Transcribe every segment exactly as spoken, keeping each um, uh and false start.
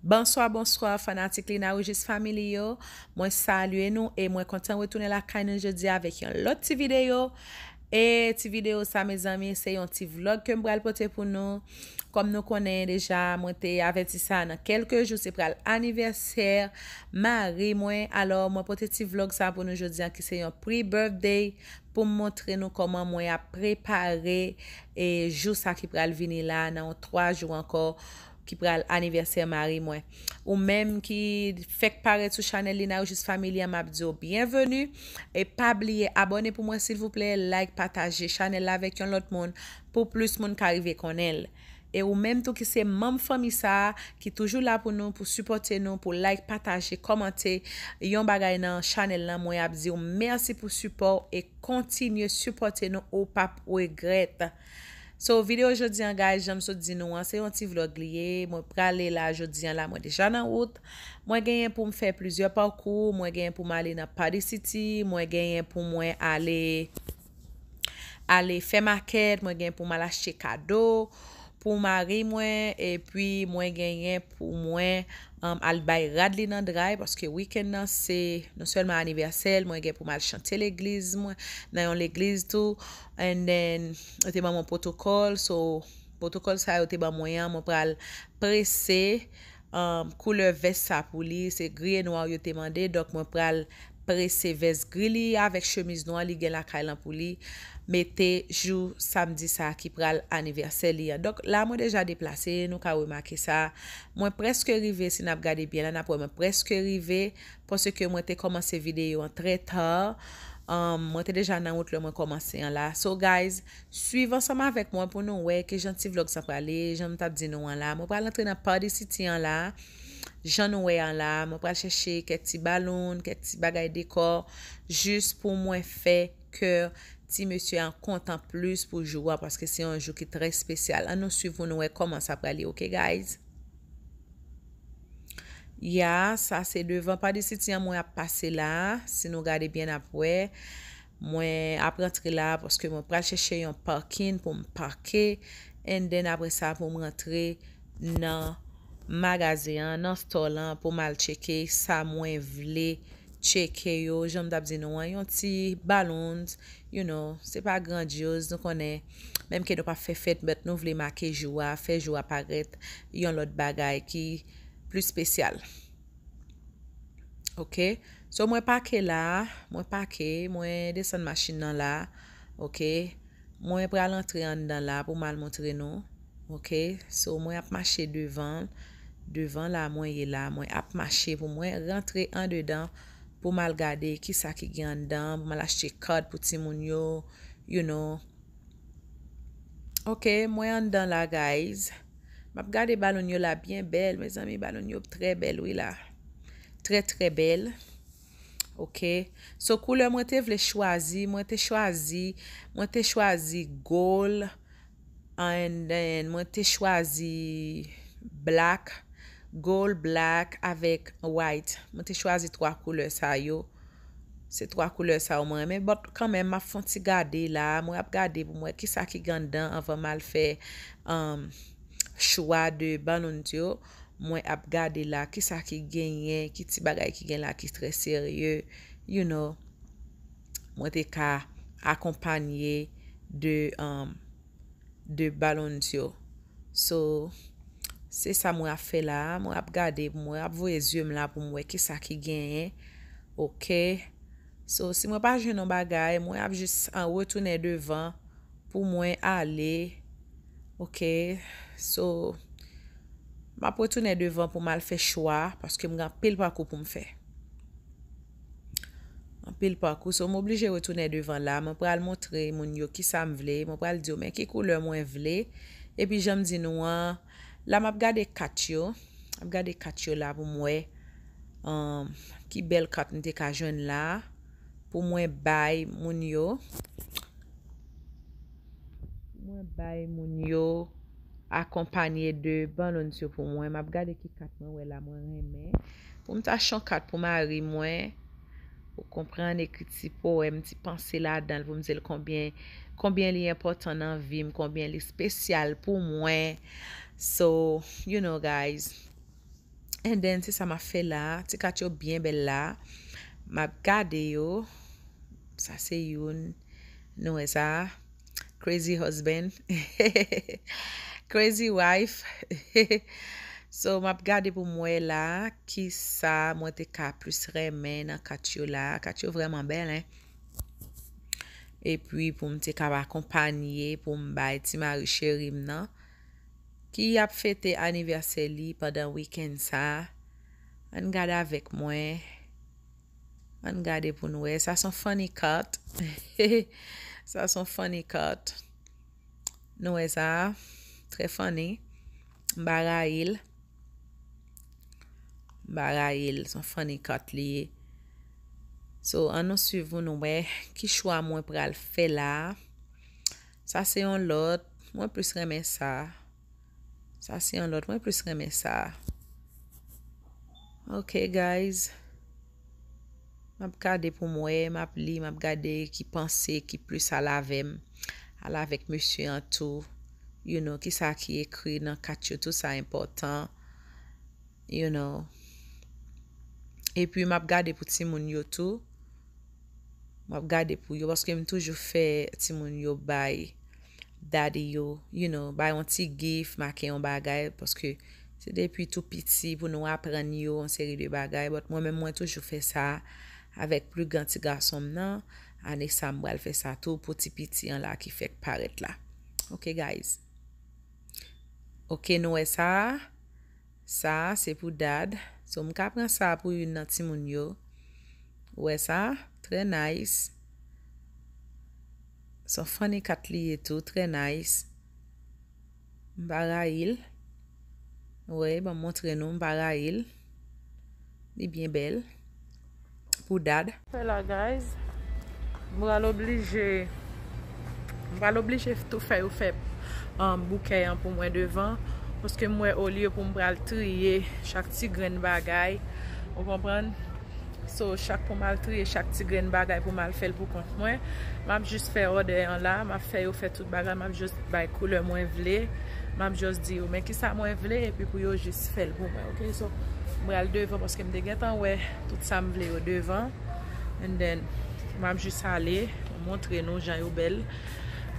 Bonswa, bonswa, fanatik Lina Rougis Family yo. Mwen salye nou e mwen kontan retounen lakay nou jodi avèk yon lòt ti videyo. E ti videyo sa, mezanmi, se yon ti vlòg ke m pral pote pou nou. Kòm nou konnen deja, mwen te avèti sa nan kèlke jou, se pral anivèsè mari mwen. Alò, mwen pote ti vlòg sa pou nou jodi a, ki se yon pre-birthday, pou m montre nou kòman mwen ap prepare e jou sa ki pral vini la, nan yon twa jou ankò, ki pral anivèsè mari mwen. Ou menm ki fèk parèt sou chanèl Lina Rougis Family an, m ap di w byenveni. E pa bliye abòne pou mwen, silvouplè, like, pataje chanèl la avèk yon lòt moun, pou plis moun ka rive konnen l. E ou menm tou ki se manm fanmi sa a, ki toujou la pou nou, pou sipòte nou, pou like, pataje, kòmante yon bagay nan chanèl lan, mwen ap di w mèsi pou sipò w e kontinye sipòte nou, ou p ap regrèt. So, videyo jodi an, guys, jan m sot di nou an, se yon ti vlòg li ye. Mwen prale la jodi an la, mwen deja nan wout. Mwen genyen pou m fè plizyè pakou, mwen genyen pou m ale nan Party City, mwen genyen pou mwen ale, ale fè makèt, mwen genyen pou m al achte kado pou mari mwen, epi mwen genyen pou mwen, um, al bay rad li nan dray, paske wikenn nan se non sèlman anivèsè l, mwen gen pou m al chante legliz mwen, nan yon legliz tou, and then, yo te ban mwen pwotokòl, so, pwotokòl sa yo te ban mwen an, mwen pral prese, um, koulè vès sa pou li, se gri e nwa yo te mande, donk mwen pral prese vès gri li avèk chemiz nwa li gen lakay lan pou li mete jou samdi sa ki pral anivèsè li an. Donk, la mwen deja deplase, nou ka remake sa. Mwen prèske rive, si n ap gade byen la, n ap wè mwen prèske rive, paske mwen te kòmanse videyo an trè ta. Um, mwen te deja nan wout lè mwen kòmanse an la. So, guys, swiv ansanm avèk mwen pou nou wè kijan ti vlòg sa prale, jan m t ap di nou an la. Mwen pral antre nan Party City an la. Jan nou wè an la, mwen pral chèche kèk ti balloon, kèk ti bagay dekò, jis pou mwen fè kè ti mesye an kontan plis pou jou a, paske se yon jou ki trè espesyal. Ann nou swiv pou nou wè kòman sa prale, oke, guys? Ya, sa se devan Party City an mwen ap pase la. Si nou gade byen, n ap wè. Mwen ap rantre la paske mwen pral chèche yon parking pou m pake. And then apre sa, pou m rantre nan magazen an, nan store lan, pou m al tcheke sa mwen vle tcheke yo. Jan m t ap di nou an, yon ti balloons, you know, se pa grandyoz, nou konnen, menm ke nou pa fè fèt, but nou vle make jou a, fè jou a parèt yon lòt bagay ki pli espesyal. Oke. So, mwen pake la, mwen pake, mwen desann machin nan la. Oke. Mwen pral antre anndan la pou m al montre nou. Oke. So, mwen ap mache devan, devan la mwen ye la. Mwen ap mache pou mwen rantre andedan pou m al gade kisa ki gen anndan, pou m al achte card pou timoun yo, you know. Oke, mwen anndan la, guys. M ap gade balloon yo la byen bèl, mezanmi, balloon yo trè bèl, wi, la. Trè, trè bèl. Oke. So, koulè mwen te vle chwazi, mwen te chwazi, mwen te chwazi gold, and then mwen te chwazi black, gold, black avèk white. Mwen te chwazi twa koulè sa yo. Se twa koulè sa yo mwen renmen, but kanmenm, m ap fè yon ti gade la. Mwen ap gade pou m wè kisa ki gen anndan anvan m al fè, um, chwa de balloons yo. Mwen ap gade la, kisa ki genyen, ki ti bagay ki gen la ki trè serye, you know. Mwen te ka akonpanye de, um, de balloons yo. So, se sa mwen ap fè la a. Mwen ap gade, mwen ap voye zye m la pou m wè kisa ki genyen. Oke. So, si mwen pa jwenn yon bagay, mwen ap jis an retounen devan pou mwen ale Ok, so, m ap retounen devan pou m al fè chwa, paske m gen anpil pakou pou m fè. Anpil pakou, so m oblije retounen devan la. Mwen pral montre moun yo kisa m vle, mwen pral di yo men ki koulè mwen vle. Epi jan m di nou an, la m ap gade kat yo. M ap gade kat yo la pou m wè, um, ki bèl kat m te ka jwenn la. Pou mwen bay moun yo. Pou mwen bay moun yo akonpanye de ballons yo pou mwen. M ap gade ki kat mwen wè la mwen renmen. Pou m ta achte yon kat pou mari mwen. Ou konprann, ekri ti powèm, ti panse ladan l pou m di l konbyen, konbyen li enpòtan nan vi m, konbyen li espesyal pou mwen. So, you know, guys. And then, se sa m ap fè la. Ti kat yo byen bèl la. M ap gade yo. Sa se youn. Nou wè sa? Crazy husband. Crazy wife. So, m ap gade pou m wè la kisa mwen te ka plis renmen nan kat yo la. Kat yo vrèman bèl, hein. Epi pou m te ka akonpanye, pou m bay ti mari cheri m nan, ki ap fete anivèsè li pandan wikenn sa. Ann gade avèk mwen. Ann gade pou n wè. Sa se yon funny kat. Sa se yon funny kat. Nou wè sa? Trè funny. M pa rayi l. M pa rayi l. Se yon funny kat li ye. So, ann nou swiv pou nou wè ki chwa mwen pral fè la. Sa se yon lòt. Mwen plis renmen sa. Sa se yon lòt. Mwen plis renmen sa. Ok, guys. M ap gade pou m wè, m ap li, m ap gade ki panse ki plis al avè m, al avèk mesye an tou. You know, kisa ki ekri nan kat yo tou, sa enpòtan. You know. Epi m ap gade pou timoun yo tou. M ap gade pou yo, paske m toujou fè timoun yo bay daddy yo, you know, bay yon ti gift, make yon bagay, paske se depi tou piti pou nou aprann yo yon seri de bagay. But mwen menm, mwen toujou fè sa avèk pli gran ti gason m nan. Ane sa, m pral fè sa tou pou ti piti an la ki fèk parèt la. Ok, guys. Ok, nou wè sa? Sa, se pou dad. So, m ka pran sa pou youn nan timoun yo. Ou wè sa? Trè nice. Se yon funny kat li ye tou, trè nice. M pa rayi l. Ou wè, ban m montre nou, m pa rayi l. Li byen bèl. Pou dad. Fè la, guys. M pral oblije, m pral oblije tou fè yo fè, um, boukè an pou mwen devan. Paske m wè olye pou m pral triye chak ti grenn bagay. Ou konprann? So, chak pou m al triye chak ti grenn bagay pou m al fè l pou kont mwen. M ap jis fè òdè an la, m ap fè yo fè tout bagay, m ap jis bay koulè mwen vle. M ap jis di yo, men kisa mwen vle, epi pou yo jis fè l pou mwen, ok? So, m pral devan paske m te gentan wè tout sa m vle yo devan. And then, m ap jis ale, m montre nou jan yo bèl.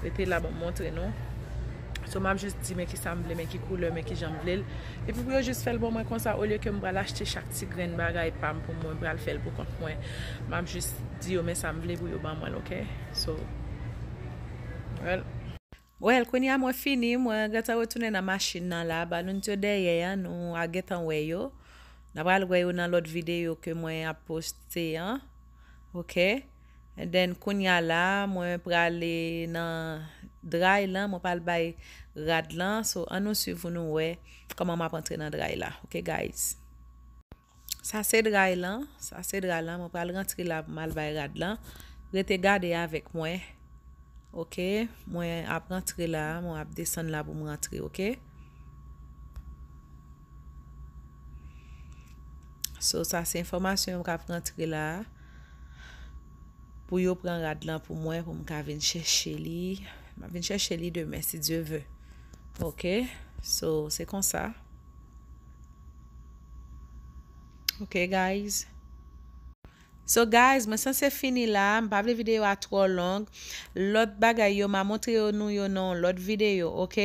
Rete la, ban m montre nou. So, m ap jis di, men kisa m vle, men ki koulè, men ki jan m vle l. Epi pou yo jis fè l ban mwen konsa, olye ke m pral achte chak ti grenn bagay pa m pou mwen, pral fè l pou kont mwen. M ap jis di yo, men sa m vle pou yo ban mwen l, ok? So, well. Well, kounye a mwen fini, mwen gentan retounen nan machin nan la, ballon yo dèyè a, nou a gentan wè yo. N a pral wè yo nan lòt videyo ke mwen ap poste an. Ok? And then, kounye a la, mwen prale nan dry lan, mwen pral bay rad lan. So, ann nou swiv pou nou wè kòman m ap antre nan dry la. Ok, guys? Sa se dry lan, sa se dry lan. Mwen pral rantre la pou m al bay rad lan. Rete gade avèk mwen. Ok, mwen ap rantre la, mwen ap desann la pou m rantre, ok? So, sa se enfòmasyon yo k ap rantre la. Pou yo pran rad lan pou mwen, pou m ka vin chèche li. M ap vin chèche li demen, si Dye vle. Ok? So, se konsa. Ok, guys. So, guys, mwen sanse fini la. M pa vle videyo a twò long. Lòt bagay yo, m a montre yo nou yo nan yon lòt videyo, ok?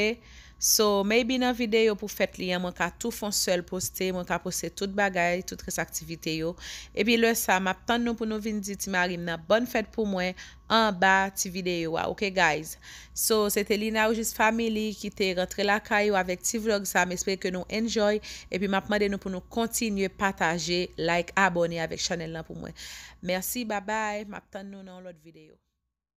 So, maybe nan videyo pou fèt li an, mwen ka tou fè yon sèl poste, mwen ka poste tout bagay, tout rès aktivite yo. Epi lè sa, m ap tann nou pou nou vin di ti mari m nan bòn fèt pou mwen anba ti videyo a, ok, guys? So, se te Lina Ojis Family ki te rantre lakay ou avèk ti vlog sa. M espere ke nou enjoy. Epi m ap mande nou pou nou kontinye pataje, like, abòne avèk chanèl lan pou mwen. Mèsi, babay. M ap tann nou nan yon lòt videyo.